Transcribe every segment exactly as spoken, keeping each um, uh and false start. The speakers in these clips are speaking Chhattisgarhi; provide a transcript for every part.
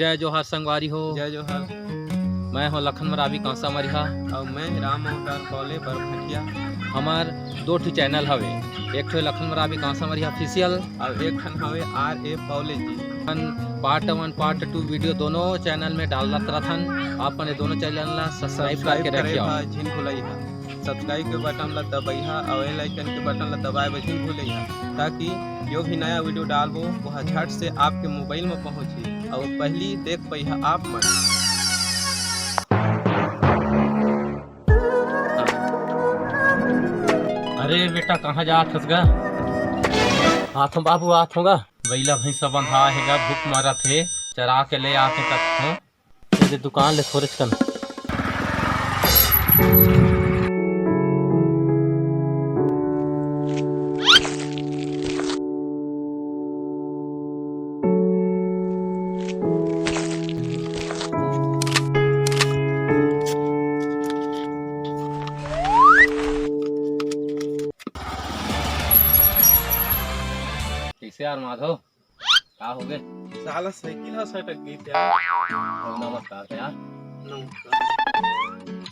जय जोहार संगवारी हो। जय जोहार। मैं हूँ लखन मरावी कांसा मरिहा। अउ मैं राम अवतार पौले बरभटिया। हमार दो ठो चैनल हवे, एक ठो लखन मरावी कांसा मरिहा ऑफिशियल। अउ एक ठन हवे आर ए पौले जी। अपन पार्ट वन, पार्ट टू वीडियो दोनों चैनल में डालत रहथन। आप मन ये दोनों चैनल ला सब्सक्राइब करके रखियो। झिन भुलइहा। सब्सक्राइब के बटन ला दबइहा अउ बेल आइकन के बटन ला दबाए बर झिन भूलइहा, ताकि जो भी नया वीडियो डालबो, वह झट से आपके मोबाइल में पहुंचही अउ पहली देख पइहा आप मन। अरे बेटा, कहाँ जात हस गा? आत हूँ बाबू, आत हूँ गा। बइला भैंसा बंधा हे गा, भूख मरत हे, चरा के ले आते तक हूँ। ये दे दुकान ले थोरेच कन। कैसे यार माधव, का हो गए? साला साइकिल ह सटक गई यार। नमस्कार यार। नमस्कार।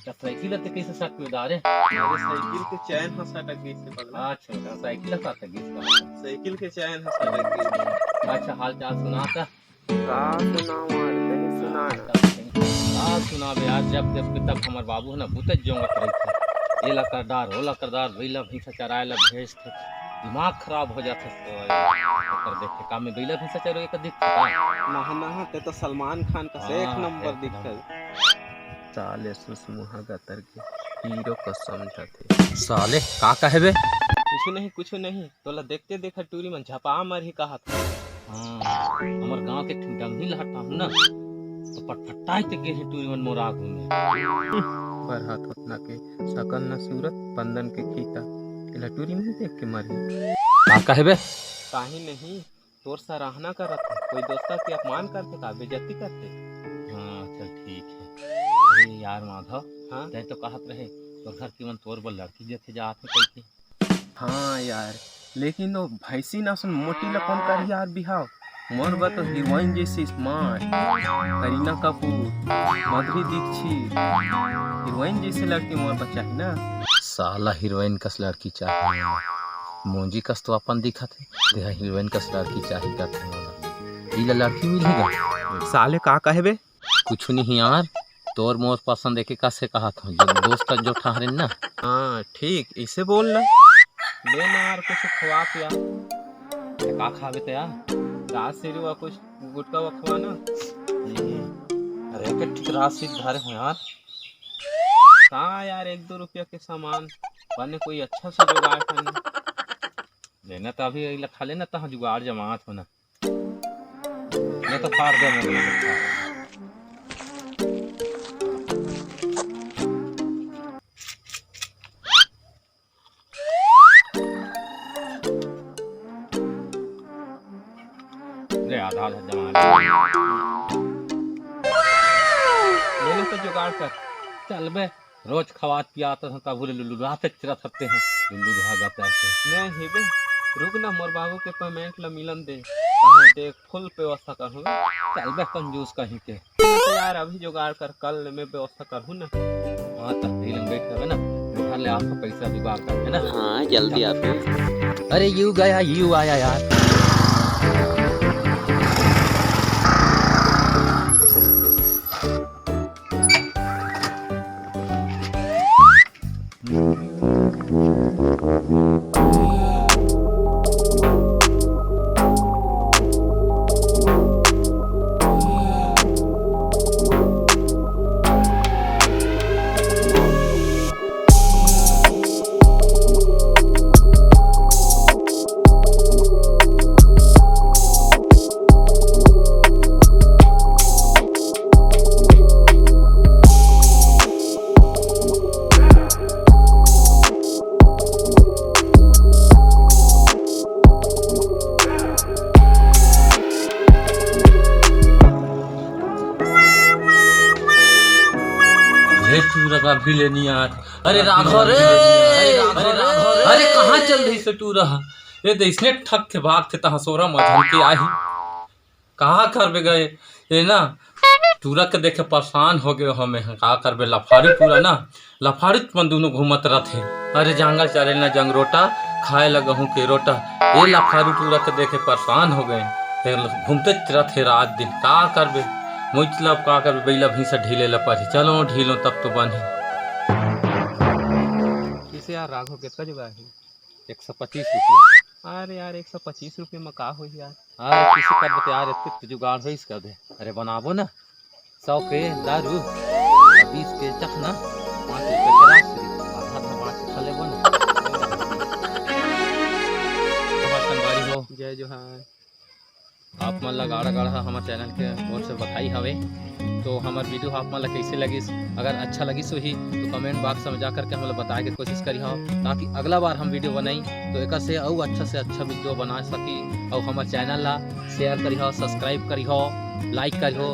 त साइकिल ते कैसे सटक गई रे? अरे साइकिल के चैन ह सटक गई थे पगला। अच्छा, त साइकिल ह सटक गई का? साइकिल के चैन ह सटक गई। अच्छा, हाल चाल सुना त। का सुनावं यार, तहीं सुना ना। का सुनाबे यार, जब देखबे तब हमर बाबू ह ना बुते जोंगत रहिथे। एला कर डार, ओला कर डार, बइला भैंसा चराए ला भेजथे। दिमाग खराब हो जाथे ओकर देख के। का में बइला भैंसा चरो एक दिखथे का? नहा नहा, ते तो सलमान खान कस एक नंबर दिखथे। साले सुसमुहा गतर के हीरो कस समझत हे। साले का कहे बे? कुछु नहीं, कुछु नहीं। तोला देखते देखत टूरी मन झपा मरही कहत। हाँ, हमर गांव के एक ठिन डंगी ल हटाहूं ना, तो पटपटाई ते गे हे टूरी मन मोर आगू में। बरहा थोथना के सकल न सूरत, बंदन के खीता, एला टूरी मन देख के मरही। का कहे बे? काहे नहीं, तोर सराहना करत हे, कोई दोस्ता के अपमान करथे का, बेइज्जती करथे? हाँ, चल ठीक है। अरे यार माधव, हाँ? तैं तो कहत रहे, तोर घर के मन तोर बर लड़की देखे जात हे कहिके। हाँ यार, लेकिन वो भैंसी नसन मोटी ला कौन कर यार बिहाव? मोर बर तो हीरोइन जैसी स्मार्ट, करीना कपूर, माधुरी दीक्षित, हीरोइन जैसे लड़की मोर बर चाही ना। साला हीरोइन कस लड़की चाही, मोंजी कस तो अपन दिखत हे, तेहा हीरोइन कस लड़की चाही कथे मोला। ई ला लड़की मिलही गा? साले का कहे बे? कुछु नहीं यार, तोर मोर पसंद एके कस हे कहत हूँ, जो दोस्त जो ठहरे ना। हाँ ठीक, इसे बोल ना। ले ना यार, कुछ खवा पिया। का खाबे ते यार? रात से रुआ कुछ गुटका वा खवा ना। हम्म, अरे के ठीक रात से धरे हो यार। का यार, एक दो रुपया के सामान बने, कोई अच्छा सा जुगाड़ करना। लेना तो अभी अइला खा लेना, तहाँ जुगाड़ जमात हो ना। मैं तो फाड़ दे, मैं तो फाड़। ले आधा आधा जमा ले। ले ले तो जुगाड़ कर। चल बे, रोज खवात पियात हस, तभू ले लुल्लू रात चिरत हत्ते हैं। लुल्लू भागा प्यार से। नहीं बे, रुक ना, मोर बाबू के पेमेंट ला मिलन दे। कहाँ देख, फुल व्यवस्था करहूँ। चल बे कंजूस कहीं के। तो यार अभी जुगाड़ कर, कल मैं व्यवस्था करहूँ ना। हाँ, त इलन बैठ रहे ना, घर ले आपका पैसा जुगाड़ कर, है ना? हाँ, जल्दी आते हैं। अरे यू गया, यू आया यार। हे टूरा का भी लेनी यार। अरे राघव रे, अरे राघव रे। अरे कहाँ चल रही से टूरा? ये तो इसने ठग के भाग थे, तहाँ सोरा मझल के आही। कहाँ करबे गए? ए ना, टूरा के देखे परेशान हो गए हमें। का करबे, लफारू टूरा ना, लफारू मन दोनों घूमत रथे। अरे जंगल चले ना जंगरोटा, खाए लगहूँ केरोटा। ए लफारू टूरा के देखे परेशान हो गए। ए घूमते रथे रात दिन, का करबे, मोइच लब का करबे, बैला भैंसा ढीले ला पड़ही। चलो ढीलो तब तो बने। किसे यार राघव, कितना जुगाड़ है? एक सौ पच्चीस रुपया। अरे यार, एक सौ पच्चीस रुपये में का होही यार? अरे किसी कर बता यार, इतने तो जुगाड़ होइस कर दे। अरे बनाबो ना, सौ के दारू और बीस के चखना, पाँच रुपये के राशि, आधा आधा बाँट के खा लेबो ना। जोहार संगवारी हो। जय जोहार। आप मन ला गाड़ा गाड़ा हमर चैनल के ओर से बधाई हवे। तो हमर वीडियो आप मन ला कैसे लगिस? अगर अच्छा लगिस होही तो कमेंट बॉक्स में जा करके हमला बताए के कोशिश करिहो, ताकि अगला बार हम वीडियो बनाई तो एकर से अउ अच्छा से अच्छा वीडियो बना सकी। और हमर चैनल ला शेयर करिहो, सब्सक्राइब करिहो, लाइक करिहो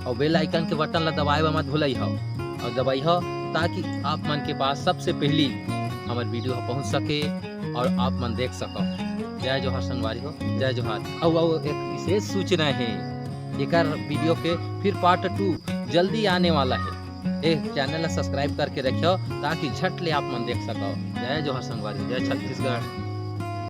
और बेल आइकन के बटन ला दबाए बर मत भूलइहो और दबाइहो, ताकि आप मन के पास सबसे पहली हमर वीडियो ह पहुंच सके और आप मन देख सको। जय जोहार संगवारी हो, जय जोहार। अउ अउ एक विशेष सूचना है, एकर वीडियो के फिर पार्ट टू जल्दी आने वाला है। ए चैनल ला सब्सक्राइब करके रखियो, ताकि झट ले आप मन देख सको। जय जोहार संगवारी हो, जय छत्तीसगढ़।